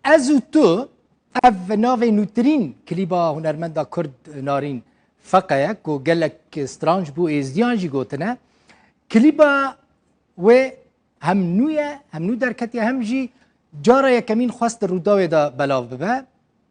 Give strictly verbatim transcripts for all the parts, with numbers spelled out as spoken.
Ez û Tu, ev navê nûtirîn klîba hunermenda Kurd Narîn Feqe ye ku gelek stran ji bo êzdiyan jî gotine. Klîba wê hem nû ye, hem nû derketiye, hem jî cara yekemîn xwest di Rûdawê de belav bibe.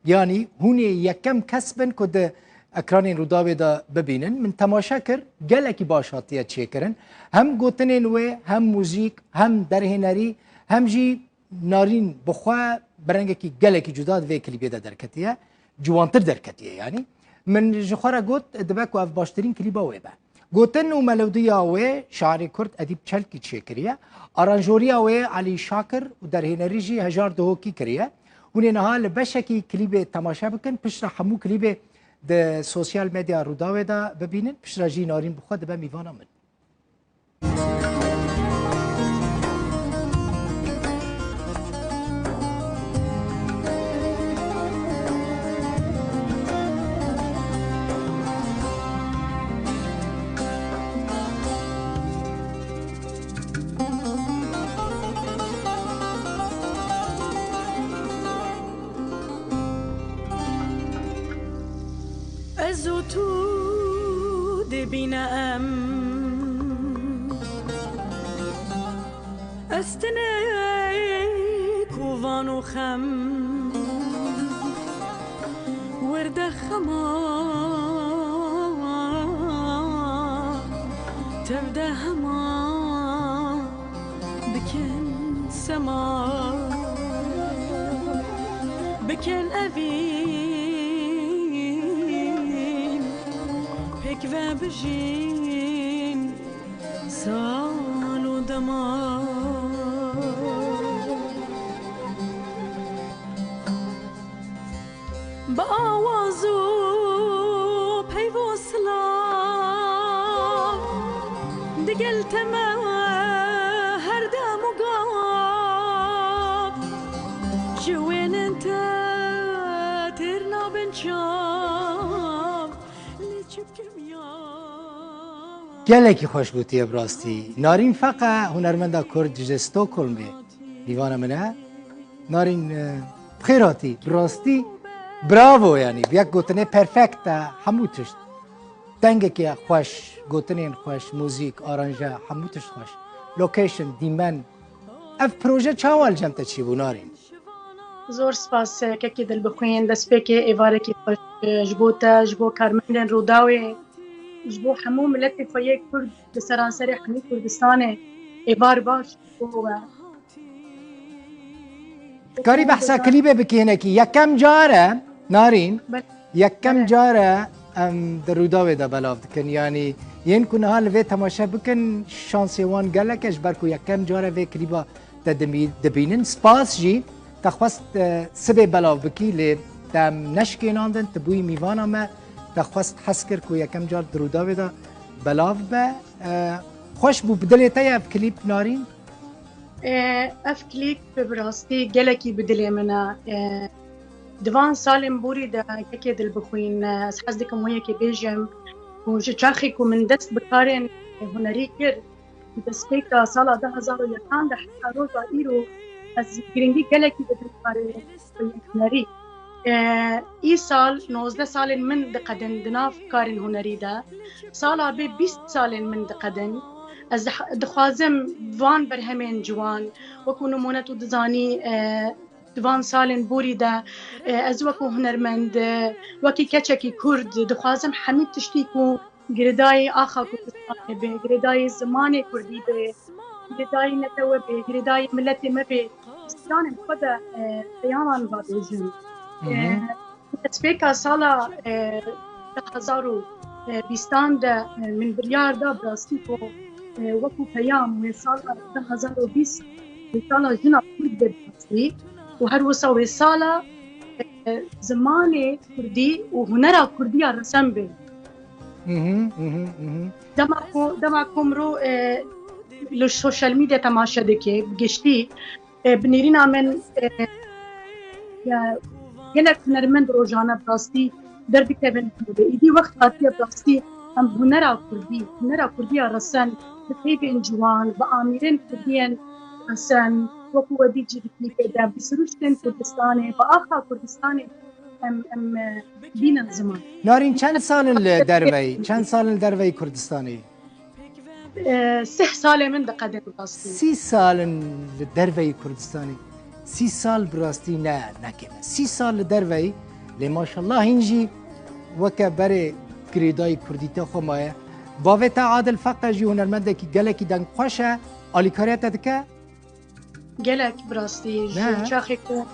Yanî hûn ê yekem kes bin ku di ekranên Rûdawê de bibînin. Min temaşe kir, gelekî baş hatiye çêkirin. Hem gotinên wê, hem muzîk, hem derhênerî, hem jî Narîn bi xwe bi rengekî gelekî cuda di vê klîbê de derketiye. Ciwantir derketiye yanî. Min ji xwe re got, dibe ku ev baştirîn klîba wê be. Gotin û melodiya wê şairê Kurd Edîp Çelkî çêkiriye. Aranjoriya wê Elî Şakir û derhênerî jî Hejar Duhokî kiriye. Hûn ê niha li beşekî klîbê temaşe bikin. Piştre hemû klîbê di sosyal medya Rûdawê de bibînin. Piştre jî Narîn bi xwe dibe mîvana min. Ez û tu dê bîne em. Ez tenê kovan û xem. Werde xema, tevde hema. Bikin sema, bikin evîn, pêk ve bijîn sal û dema. Bi awaz û peyv û silav digel te me her dem û gav. Ji wênin te têr nabin çav, lê çi bikim ya? Gelekî xweş gotiye bi rastî. Narîn Feqe, hunermenda Kurd ji Stockholmê, mîvana min e. Narîn, e, bi xêr hatî. Bi rastî bravo yanî. Bi yek gotinê perfekt e hemû tişt. Dengekê xweş, gotinên xweş, muzîk, aranje, hemû tişt xweş. Location, dîmen. Ev proje çawa li cem te çêbû, Narîn? Zor spas, e, kekê Dilbixwîn. Destpêkê êvarekî xweş, e, ji bo te, ji bo karmendên Rûdawê, ji bo hemû miletê xwe yê Kurd li seranserê hemî Kurdistanê êvar baş ji bo we. Dikarî behsa klîbê bikî hinekî? Yekem car e, Narîn. Belê. Yekem Belê. car e em di Rûdawê de belav dikin. Yanî yên ku niha li vê temaşe bikin, şansê wan gelek e, ji ber ku yekem car e vê klîba te dimî-, dibînin. Spas jî, te xwest, e, sibê belav bikî, lê te em neşikênandin, tu bûyî mîvana me, te xwest hez kir ku yekem car di Rûdawê de belav be. E, xweş bû, bi dilê te ye ev klîp, Narîn? E, ev klîp bi rastî gelekî bi dilê min e. E, di van salên borî de kekê Dilbixwîn, e, ez hez dikim wê yekê bêjim ku ji çaxê ku min dest bi karên hunerî kir, destpêka sala du hezar û yekan de heta roja îro ez giringî gelekî didim karê hunerî. E, îsal nozdeh salên min diqedin di nav karên hunerî de. Sala bê bîst salên min diqedin. Ez dih-, dixwazim van berhemên ciwan, wekû nimûne tu dizanî, e, di van salên borî de, e, ez wekû hunermend, e, wekî keçekî Kurd dixwazim hemî tiştî ku girêdayî axa Kurdistanê be, girêdayî zimanê Kurdî be, girêdayî netewe be, girêdayî miletê me be, stranên xwe de, e, peyaman vabêjin. Hı hı. E, destpêka sala, e, du hezar û bîstan de, e, min biryar da bi rastî ku, e, wekû peyam wê sala du hezar û bîst wê sala jina Kurd be bi rastî û her wisa wê sala, e, zimanê Kurdî û hunera Kurdî ya resen be. Hı hı, hı hı, hı hı. Dema ku, dema ku mirov, e, li sosyal medya temaşe dike, bi giştî, e, bi nêrîna min, e, ya, gelek hunermend rojane bi rastî derdikevin. Îdî wext hatiye bi rastî em hunera Kurdî, hunera Kurdî ya resen, bi peyvên ciwan, bi amîrên Kurdiyên resen, wekî we dî jî di klîpê de bi siruştên Kurdistanê, bi axa Kurdistanê em, em, e, bînin ziman. Narîn, çend sal in li derveyî? Çend sal in li derveyî Kurdistanê? E, sih salê min diqede bi rastî. Sî sal in li derveyî Kurdistanê. Sî sal bi rastî ne, ne kêm e. Sî sal li derveyî, lê maşallah hîn jî weke berê girêdayî kurdîtiya xwe maye. Bavê te Adil Feqe jî hunermendekî gelekî dengxweş e. Alîkariya te dike? Gelek bi rastî ji Ne? çaxê ku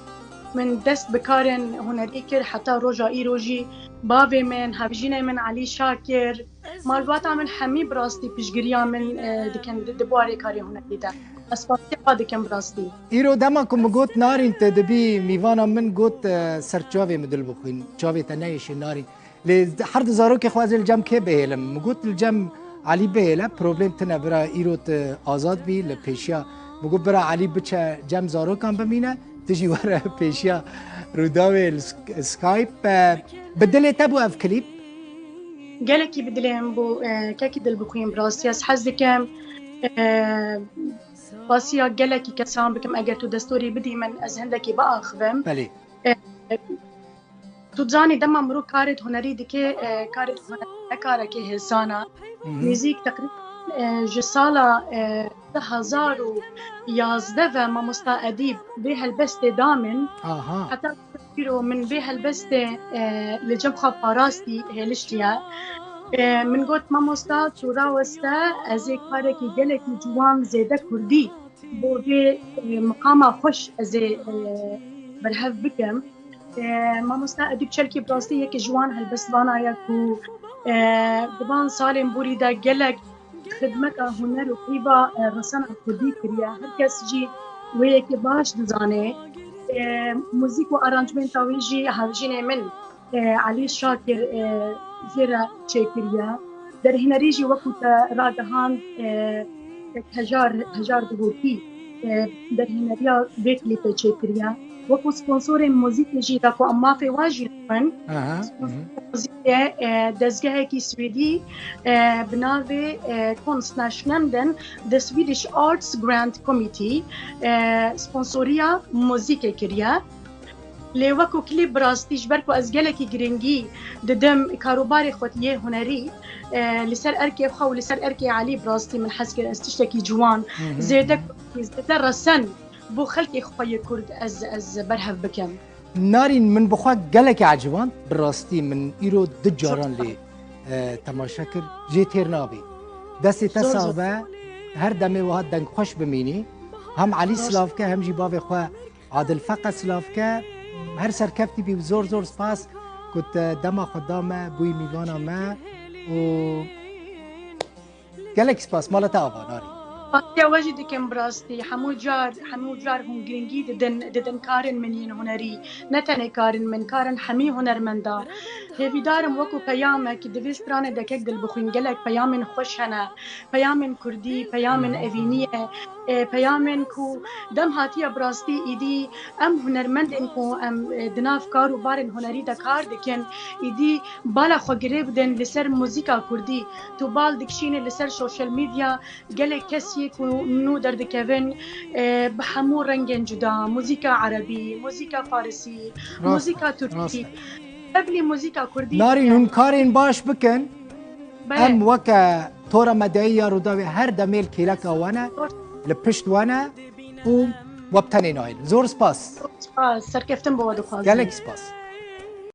min dest bi karên hunerî kir, heta roja îro jî bavê min, hevjînê min Elî Şakir, malbata min hemî bi rastî piştgiriya min, e, dikin di, di buarê karê hunerî de. Ez spasiya xwe dikim bi rastî. Îro dema ku min got Narîn, tu dibî mîvana min, got, e, ser çavê min dil bixwîn. Çavê te neyêşe Narîn. Lê her du zarokê xwe ez ê li cem kê bihêlim? Min got li cem Elî bihêle, problem tine bira, îro tu azad bî li pêşiya. Min got bira Elî biçe cem zarokan bimîne, tu jî were pêşiya Rûdawê li Sk-, Skype. E, bi dilê te bû ev klîp? Gelekî bi dilê min bû, e, kekî dil bixwîn bi rastî. Ez hez dikim, e, spasiya gelekî kesan bikim. Eger tu destûrê bidî min, ez hindekî biaxivim. Belê. E, Tu dizanî dema mirov karê hunerî dike, e, karê hunerî ne karekê hêsan e. Hı hı. Muzîk teqrîben, e, ji sala, e, du hezar û yazdeh ve mamosta Edîb vê helbestê da min. Aha. Heta îro min vê helbestê, e, li cem xwe parastî, hêliştiye. E, min got, mamosta, tu raweste, ez ê karekî gelekî ciwan zêde kurdî bo vê, e, miqama xweş ez ê, e, berhev bikim. E, mamosta Edîb Çelkî bi rastî yekî ji wan helbestvana ye ku, e, di van salên borî de gelek xidmeta huner û peyva, e, resena kurdî kiriye. Her kes jî wê yekê baş dizane. E, muzîk û aranjmenta wî jî hevjînê min, e, Elî Şakir, e, jê re çêkiriye. Derhênerî jî wekû te ragihand, e, Hejar, Hejar Duhokî, e, derhêneriya vê klîpê çêkiriye. Wekû sponsorên muzîkê jî da ku em mafê wan jî dixwin. Aha, Sponsor mhm. muzîkê, e, dezgehekî Swêdî, e, bi navê, e, Konstnärsnämnden, The Swedish Arts Grant Committee, e, sponsoriya muzîkê kiriye. Lê wekû klîp bi rastî ji ber ku ez gelekî girîngî didim karûbarê xwe yê hunerî, e, li ser erkê xwe û li ser erkê Elî bi rastî min hez kir ez tiştekî ciwan, Hı hı. zêde, zêde resen bo xelkê xwe yê kurd ez, ez berhev bikim. Narîn, min bi xwe gelekî eciband, bi rastî min îro du caran lê, e, temaşe kir, jê têr nabî. Destê te Zor, sax zor. be, her demê wiha dengxweş bimînî. Hem Elî Zor. silav ke, hem jî bavê xwe Adil Feqe silav ke. Her serkeftî bî, zor zor spas ku te dema xwe da me, bûyî mîvana me û gelek spas, mala te ava, Narîn. Spasiya we jî dikim bi rastî. Hemû car, hemû car hûn girîngî didin, didin karên min yên hunerî. Ne tenê karên min, karên hemî hunermenda. Hêvîdar im wekû peyamek di vê stranê de kek Dilbixwîn gelek peyamên xweş hene. Peyamên kurdî, peyamên Hı hı. evînî ye. E, peyamên ku dem hatiye bi rastî îdî em hunermendên ku em, e, di nav kar û barên hunerî de kar dikin, îdî bala xwe girê bidin li ser muzîka kurdî. Tu bal dikişînî li ser sosyal medya, gelek kes yê ku nû derdikevin, e, bi hemû rengên cuda, muzîka erebî, muzîka farisî, Rast, muzîka rast. turkî, tevlî muzîka kurdî. Narîn, hûn karên baş bikin. Belê. Em weke Tora Medyayî ya Rûdawê her demê li kêleka we ne, li pişt we ne û we bi tenê nahêlin. Zor spas. Spas, serkeftin bo we dixwazim. Gelek spas.